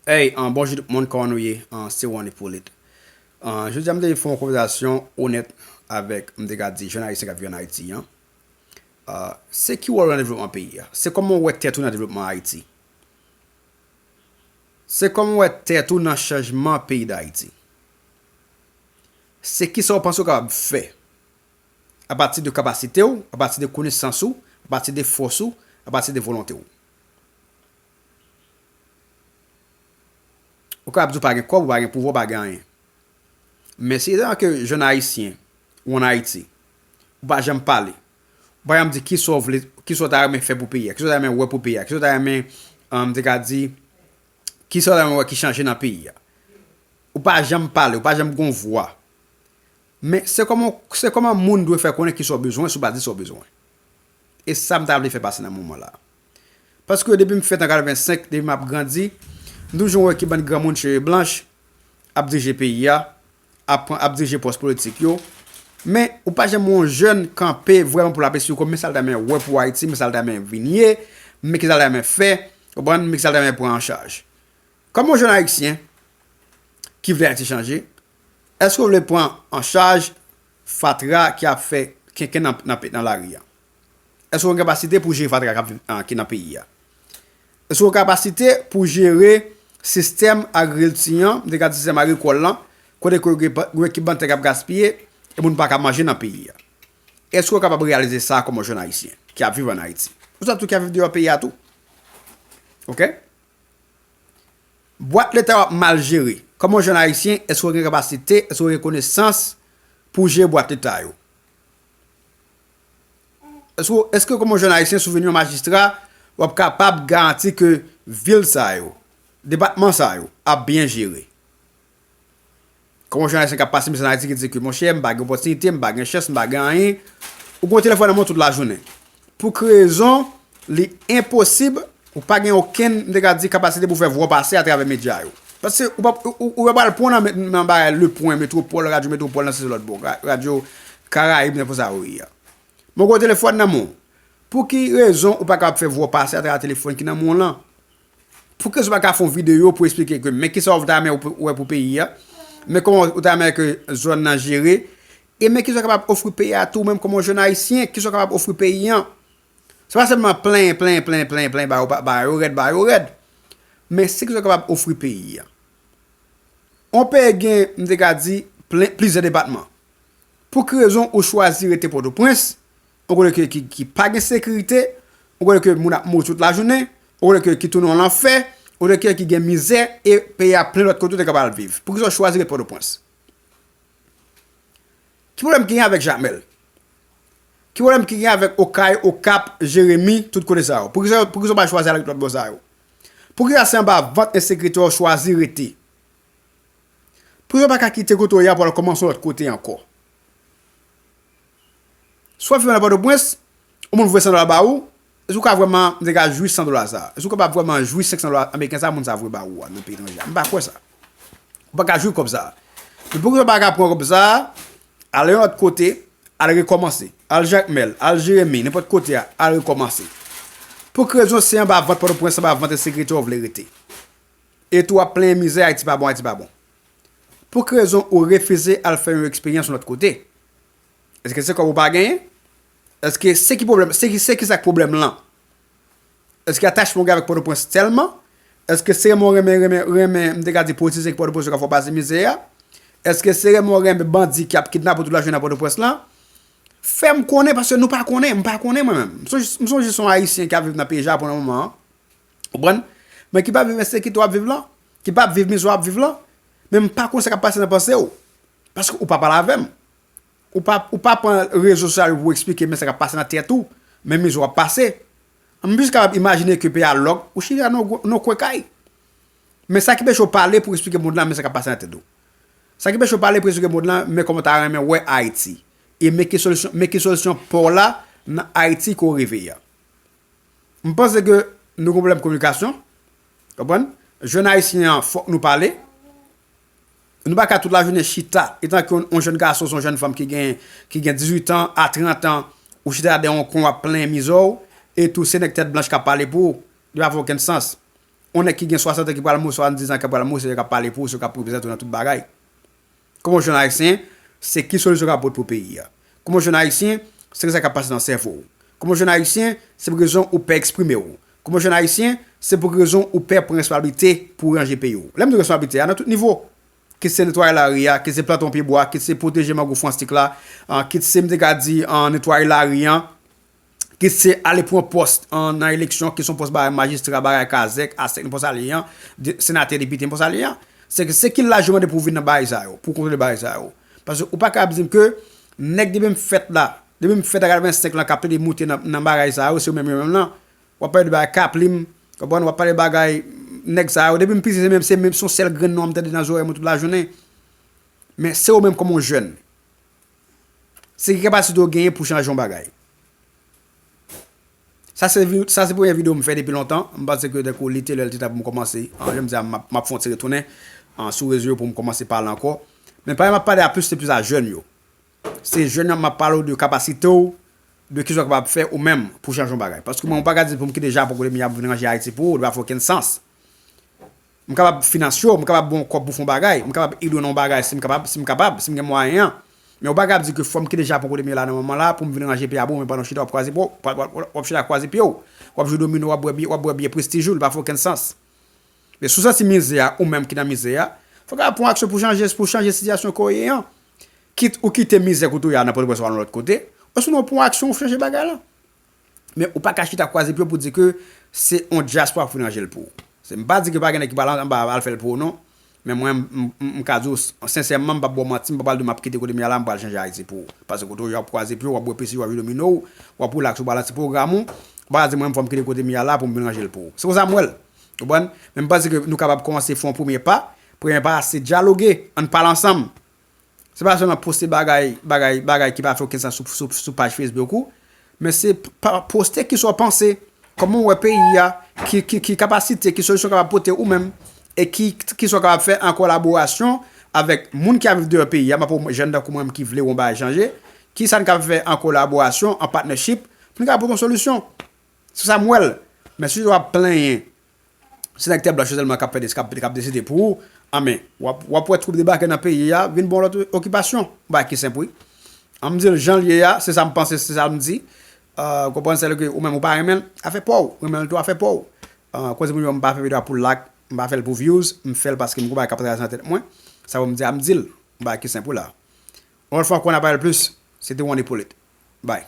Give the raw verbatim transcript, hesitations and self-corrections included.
Hey, an, bonjou tout moun, kòman nou ye? An, se Ronnie Poulit. An, jodi a, m te vin fè yon konvèsasyon onèt avèk, m te ka di, jèn ayisyen k ap viv ann Ayiti an. An, se ki wòl ou nan devlopman peyi a? Se kòman w wè tèt ou nan devlopman Ayiti? Se kòman w wè tèt ou nan chanjman peyi Dayiti? Se kisa w panse w kapab fè apati de kapasite w, apati de konesans ou, apati de fòs ou, apati de volonte w? Ou kapab di w pa gen kòb, ou pa gen pouvwa, ou pa gen anyen. Men si antanke jèn ayisyen ou ann Ayiti, ou pa janm pale, ou pa janm di kisa w vle, kisa w ta renmen fè pou peyi a, kisa w ta renmen wè pou peyi a, kisa w ta renmen, um, m te ka di, kisa w ta renmen wè ki chanje nan peyi a. Ou pa janm pale, ou pa janm gon vwa. Men se kòman, se kòman moun dwe fè konnen kisa w bezwen si w pa di sa w bezwen. E sa m ta vle fè pase nan moman la. Paske depi m fèt an katrevensenk, depi m ap grandi, m toujou wè ki bann granmoun cheve blanch ap dirije peyi a, ap pran, ap dirije pòs politik yo. Men ou pa janm wè yon jèn kanpe vrèman pou l ap esplike w men sa l ta renmen wè pou Ayiti, men sa l ta renmen vin ye, men kisa l ta renmen fè, ou konprann, men kisa l ta renmen pran an chaj. Kòm yon jèn ayisyen ki vle Ayiti chanje, èske w vle pran an chaj fatra ki ap fè kenken nan, nan, nan lari a? Èske w gen kapasite pou jere fatra k ap, ah, ki nan peyi a? Èske w gen kapasite pou jere sistèm agrikilti an, m te ka di sistèm agrikòl lan, kote ke gen, gen ekip bann tè k ap gaspiye, e moun pa ka manje nan peyi a? Èske w kapab reyalize sa kòm yon jèn ayisyen ki ap viv ann Ayiti? Ou sa tou ki ap viv deyò peyi a tou. Oke? Bwat leta w ap mal jere. Kòm yon jèn ayisyen, èske w gen kapasite, èske w gen konesans pou jere bwat leta yo? Èske, èske kòm yon jèn ayisyen, si w vin yon majistra, w ap kapab garanti ke vil sa yo, depatman sa yo, ap byen jere? Kòm yon jèn ayisyen k ap pase mesaj ann Ayiti ki di ke, monchè, m pa gen opòtinite, m pa gen chans, m pa gen anyen. Ou gen yon telefòn nan men w tout lajounen. Pou ki rezon li enposib, ou pa gen okenn, m te ka di, kapasite pou fè vwa w pase atravè medya yo? Paske ou pa, ou, ou, ou pa pral pran nan, nan bagay Le Point, Metropole, Radyo Metropole, nan se lòt bò, ra-, Radyo Karayib, nenpòt sa yo ye a. Men w gen yon telefòn nan men w. Pou ki rezon ou pa kapab fè vwa w pase atravè telefòn ki nan men w lan? Pou ki rezon w pa ka fè yon videyo pou eksplike ke men kisa w ta renmen w pou, wè pou peyi a, men kòman w ta renmen ke zòn nan jere, e men kisa w kapab ofri peyi a tou, ou menm kòm yon jèn ayisyen, kisa w kapab ofri peyi an? Se pa sèlman plenyen, plenyen, plenyen, plenyen, plenyen, ba yo, ba yo rèd, ba yo rèd. Men se kisa w kapab ofri peyi a. On peyi gen, m te ka di, plen, plizyè depatman. Pou ki rezon ou chwazi rete Pòtoprens, yon kote ke, ki, ki pa gen sekirite, yon kote ke moun ap mouri tout lajounen, yon kote ke, ki tounen yon lanfè, yon kote ke, ki gen mizè, e peyi a plen lòt kote ou te kapab al viv? Poukisa w chwazi rete Pòtoprens? Ki pwoblèm ki gen avèk Jakmèl? Ki pwoblèm ki gen avèk Okay, Okap, Jeremi, tout kote sa yo? Poukisa, poukisa w pa chwazi al rete lòt bò sa yo? Poukisa se anba vant ensekirite w chwazi rete? Poukisa w pa ka kite kote w ye a pou al kòmanse yon lòt kote ankò? Si w ap viv nan Pòtoprens, yon moun voye san dola ba ou, èske w ka vrèman, m te ka jwi san dola sa a? Èske w kapab vrèman jwi senk san dola ameriken sa a moun sa a voye ba ou a nan peyi etranje a? M pa kwè sa. Ou pa ka jwi kòb sa a. Men poukisa w pa ka pran kòb sa a, al yon lòt kote, al rekòmanse? Al Jakmèl, al Jeremi, nenpòt kote a, al rekòmanse. Pou ki rezon se anba vant Pòtoprens, anba vant ensekirite w vle rete? E tou w ap plenyen mizè, Ayiti pa bon, Ayiti pa bon. Pou ki rezon ou refize al fè yon eksperyans yon lòt kote? Èske se kòb ou pa genyen? Èske se ki pwoblèm, se ki, se ki sa k pwoblèm lan? Èske atachman w gen avèk Pòtoprens tèlman? Èske se renmen w renmen, renmen, renmen, m te ka di politizan ki Pòtoprens yo k ap fè w pase mizè a? Èske se renmen w renmen bandi ki ap kidnape w tout lajounen nan Pòtoprens lan? Fè m konnen, paske nou pa konnen, m pa konnen mwen menm. M sonje, m sonje se yon ayisyen ki ap viv nan peyi Japon nan moman an. Konprann? Men ki pa viv ensekirite w ap viv lan, ki pa viv mizè w ap viv lan, men m pa konn sa k ap pase nan panse w. Paske ou pa pale avè m. Ou pa, ou pa pran rezo sosyal yo pou w eksplike men sa k ap pase nan tèt ou, men mizè w ap pase. M jis kapab imajine ke peyi a lòk, ou chita nan, nan kwen kay. Men sa ki peche w pale pou eksplike mond lan men sa k ap pase nan tèt ou. Sa ki peche w pale pou eksplike mond lan men kòman w ta renmen wè Ayiti. E men ki solisyon, men ki solisyon pa w la nan Ayiti ke w reve a. M panse ke nou gen pwoblèm kominikasyon. Konprann? Jèn ayisyen an, fòk nou pale. Nou pa ka tout lajounen chita, etanke yon, yon jèn gason, se yon jèn fanm ki gen, ki gen dizuit an a trant an, ou chita dèyè yon kwen w ap plenyen mizè w, e tou se nèg tèt blanch k ap pale pou ou. Li pa fè okenn sans. yon nèg ki gen swasant an ki pral mouri, swasanndizan ki pral mouri, se yo k ap pale pou ou, se yo k ap reprezante w nan tout bagay. Kòm yon jèn ayisyen, se ki solisyon w ka pote pou peyi a? Kòm yon jèn ayisyen, se ki sa k ap pase nan sèvo w? Kòm yon jèn ayisyen, se pou ki rezon ou pè eksprime w? Kòm yon jèn ayisyen, se pou ki rezon ou pè pran responsablite pou w ranje peyi w? Lè m di responsablite a, nan tout nivo. Kit se netwaye lari a, kit se plante yon pye bwa, kit se pwoteje mangwouv fwanstik la, ah, kit se, m te ka di, ah, netwaye lari an, kit se ale pran pòs, ah, nan eleksyon, kit se yon pòs bagay majistra, bagay kazèk, asèk, nenpòt sa li ye an, de-, senatè, depite, nenpòt sa li ye an. Se ke se ki laj yo mande pou w vin nan bagay sa yo, pou w kontwole bagay sa yo. Paske ou pa ka ap di m ke nèg depi m fèt la, depi m fèt an katrevensenk lan, k ap plede moute nan, nan bagay sa yo, se yo menm yo menm lan. W ap pale de bagay Kaplim, konprann? W ap pale bagay nèg sa yo. Depi m piti, se menm, se menm, se yon sèl grenn non m tande nan zòrèy mwen tout lajounen. Men se ou menm kòm yon jèn. Se ki kapasite w genyen pou chanje yon bagay? Sa se vi-, sa se premye videyo m fè depi lontan. M panse ke tankou li te lè l te tan pou m kòmanse. An, jan m di a, m ap, m ap fè yon ti retounen, an, sou rezo yo pou m kòmanse pale ankò. Men pale m ap pale a plis, se plis a jèn yo. Se jèn nan m ap pale w de kapasite w, de kisa w kapab fè ou menm pou chanje yon bagay. Paske mwen, mwen pa ka di pou m kite Japon kote m ye a pou vin ranje Ayiti pou ou, li pa fè okenn sans. M kapab finanse w, m kapab ba w kòb pou fè yon bagay, m kapab ede w nan yon bagay si m kapab, si m kapab, si m gen mwayen an. Men ou pa kapab di ke fò m kite Japon kote m ye la nan moman la pou m vin ranje peyi a pou ou, men pandan w chita w ap kwaze pye w, w ap, w ap, w ap chita kwaze pye w, w ap jwe domino, w ap bwè biyè, w ap bwè biyè prestij ou, li pa fè okenn sans. Men si w santi mizè a, ou menm ki nan mizè a, fò w kapab pran aksyon pou chanje, pou chanje sitiyasyon ke w ye an. Kit ou kite mizè kote w ye a nan Pòtoprens ou al yon lòt kote, osnon w pran aksyon ou chanje bagay la. Men ou pa ka chita kwaze pye w pou di ke se yon dyaspora pou vin ranje l pou ou. Se, m pa di ke pa gen nèg ki pral anba al fè l pou ou non. Men mwen, m, m, m ka di w s-, sensèman, m p ap ba w manti, m pa pral di w m ap kite kote m ye a la, m pral chanje Ayiti pou ou. Paske kote w ye a w ap kwaze pye w, w ap bwè prestij, w ap jwe domino, w ap rilaks, ou pral nan ti pwogram ou, ou pa ka di mwen menm fò m kite kote m ye a la pou m vin ranje l pou ou. Se konsa m wè l. Konprann? Men m panse ke nou kapab kòmanse fè yon premye pa. Premye pa a se dyaloge, ann pale ansanm. Se pa sèlman poste bagay, bagay, bagay ki pa fè okenn sans sou, sou, sou paj Facebook ou, men se pa, poste kisa w panse, kòman w wè peyi a, ki, ki, ki kapasite, ki solisyon w kapab pote ou menm, e ki, kisa w kapab fè an kolaborasyon avèk moun ki ap viv deyò peyi a, m ap jèn tankou mwen menm ki vle yon bagay chanje, kisa n kapab fè an kolaborasyon, an partnership, pou n kapab pote yon solisyon. Se sa m wè l. Men si w ap plenyen, se nèg tèt blanch yo sèlman k ap fè des-, k ap, k ap deside pou ou, anben, w ap, w ap wè twoup debake nan peyi a, vin ba w lòt okipasyon. Yon bagay ki senp, wi. An m di l jan l ye a, se sa m panse, se sa m di. Euh, konprann, sèl ke ou menm ou pa renmen l, afè pa w. Renmen l tou, afè pa w. Euh, koze moun yo, m pa fè videyo a pou like, m pa fè l pou views, m fè l paske m gon bagay k ap travèse nan tèt mwen. Sa pou m di a, m di l. Yon bagay ki senp, wi la. Yon lòt fwa ankò, n a pale plis. Se te One Hippolyte. Bye.